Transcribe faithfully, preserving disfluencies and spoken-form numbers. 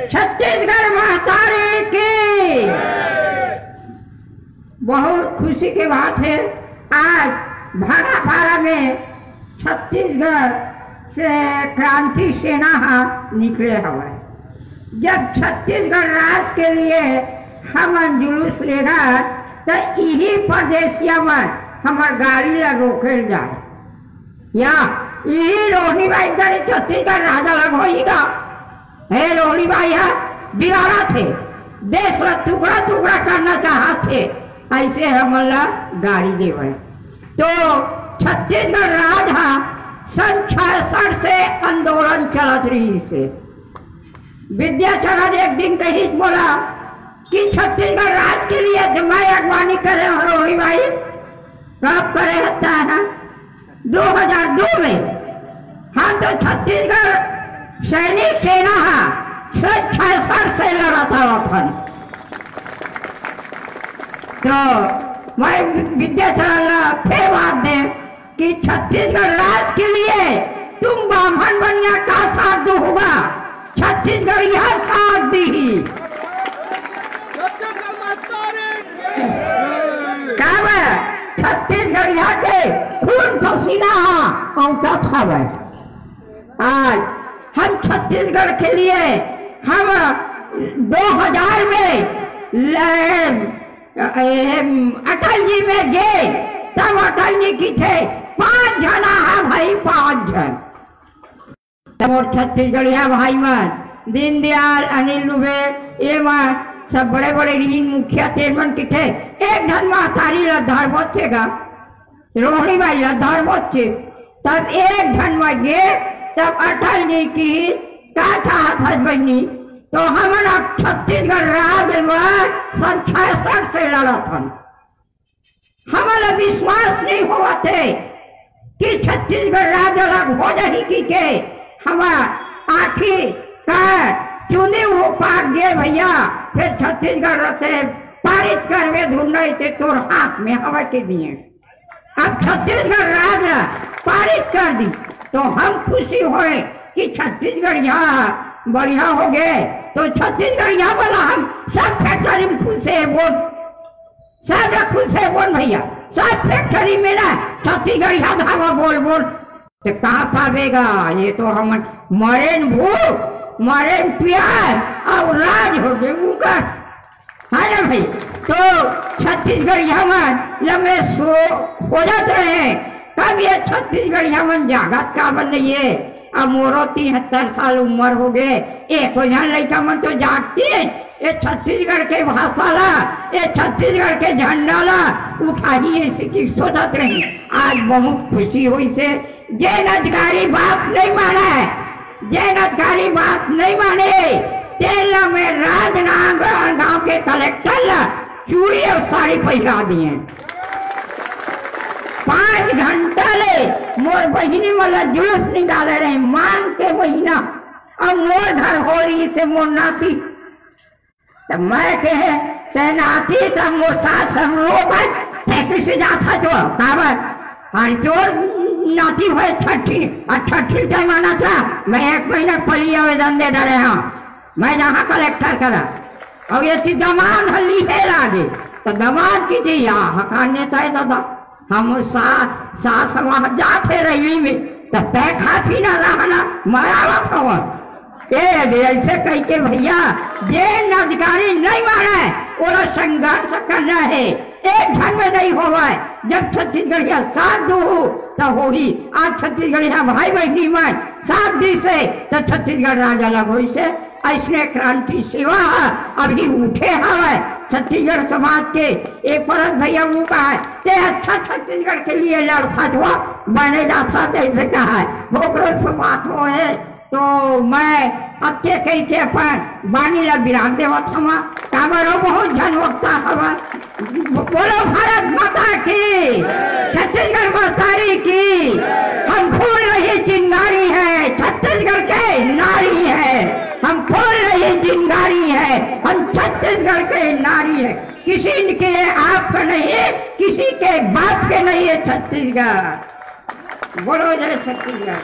छत्तीसगढ़ महतारी की। बहुत खुशी के बात हे, आज भाटापारा में छत्तीसगढ़ से क्रांति सेना हा निकले हवय। जब छत्तीसगढ़ राज के लिए हमन जुलूस लेगा, त इही परदेसिया मन हमर गाड़ी ला रोके जाए। या इही रोहनी बाई करे छत्तीसगढ़ राज अलग होई गा। हे रोहनी बाई हा बिगाड़त हे, देश ला टुकड़ा टुकड़ा करना चाहत हे, ऐसे हमन ला गाड़ी देवय। तो छत्तीसगढ़ राज हा सन छियासठ से आंदोलन चलत रहिस हे। विद्याचरण एक दिन कहिस मोला कि छत्तीसगढ़ राज के लिए जो मैं अगवानी करे हूँ रोहनी बाई, कब करे हता है? दो हज़ार दो में। हम तो छत्तीसगढ़ सैनिक सेना हा सन छियासठ से लड़त आवत हन। तो मैं विद्याचरण ला फेर बात दे कि छत्तीसगढ़ राज के लिए तुम बाम्हन बनिया का साथ दो होगा, छत्तीसगढ़िया साथ दी ही। का बा? छत्तीसगढ़िया के खून पसीना हा अवंतत हवय। आज हम छत्तीसगढ़ के लिए हम दो हज़ार में ल-, ए, अटल जी में गे, तब अटल जी किथे, पांच झन आहा भाई, पांच झन। तब मोर छत्तीसगढ़िया भाई मन, दीनदयाल, अनिल दुबे, ये मन सब बड़े बड़े रीन मुखिया, तेन मन किथे, एक झन महतारी ला धर बोचेगा, रोहनी बाई ला धर बोचे। तब एक झन में गे, तब अटल जी की का चाहत हस बहिनी, तो हमन अब छत्तीसगढ़ राज में सन छियासठ से लड़त हन। हमन ला विश्वास नहीं होवत हे कि छत्तीसगढ़ राज अलग हो जाही कि के। हमर आँखी का चुनी हो पाक गे भैया, फिर छत्तीसगढ़ रते पारित करवे धुन नहीं ते तोर हाथ में हवा के दिए। अब छत्तीसगढ़ राज पारित कर दी तो हम खुशी होए कि छत्तीसगढ़ यहाँ बढ़िया हो गए, तो छत्तीसगढ़ यहाँ वाला हम सब फैक्ट्री में खुश है बोल, सब खुश है बोल भैया, सब फैक्ट्री में ना छत्तीसगढ़ यहाँ धावा बोल बोल। तो कहाँ पावेगा? ये तो हम मरेन भूख, मरेन प्यास और राज हो गए ऊपर। है ना भाई? तो छत्तीसगढ़िया मन लम्बे सो खोजत रहे, कब ये छत्तीसगढ़िया मन जागत काबर नहीं है? अब मोरो तिहत्तर साल उम्र हो गए, एको झन लइका मन तो जागती है, ये छत्तीसगढ़ के भाषा ला, ये छत्तीसगढ़ के झंडा ला उठाही, ऐसे की सोचत रही। आज बहुत खुशी हुई से, जेन अधिकारी बात नहीं माने, जेन अधिकारी बात नहीं माने, तेन ला मैं राजनांदगांव के कलेक्टर ला चूड़ी और साड़ी पहिरा दिए। पांच घंटा ले मोर बहिनी वाला जुलूस निकाले रहे, मांग के महीना, अब मोर घर हो रही से मोर नाती। तब मैं कहे, "ते नाती, तब मोर सास हम रो भाई, ते किसे जात है तो, काबर? हर जोर नाती होए छठी, और छठी टाइम आना था, मैं एक महीना पहले आवेदन दे डाले हाँ, मैं यहाँ कलेक्टर करा।" और ये चीज दमान हल्ली है लागे, तो दमान की थी, या हकान नेता है दादा, हम सा-, सास वहाँ जाते रैली में, तो तय खा पी ना रहना, मरावत हवन। ए, ऐसे कह के भैया, जे अधिकारी नहीं माने, ओला संघर्ष करना है, एक घर में नहीं होवे। जब छत्तीसगढ़िया साथ दो हो, तो होही। आज छत्तीसगढ़िया भाई बहनी मन साथ दी से, तो छत्तीसगढ़ राज अलग होई से। ऐसने क्रांति सेवा ह अभी उठे हवय छत्तीसगढ़ समाज के। एक परत भैया वो कहा, "ते अच्छा छत्तीसगढ़ के लिए लड़खा जो बने जाता," जैसे कहा है, ओकरो से बात हो है। तो मैं अतके कहि के अपन बानी ला विराम देवत हवा। काबर हो बहुत झन वक्ता हवा। बोलो भारत माता की, छत्तीसगढ़ महतारी की। हम फूल रही चिंगारी है, छत्तीसगढ़ के नारी है। हम फूल रही चिंगारी है, हम छत्तीसगढ़ के नारी है। किसी के आप का नहीं है, किसी के बाप के नहीं है छत्तीसगढ़। बोलो जय छत्तीसगढ़।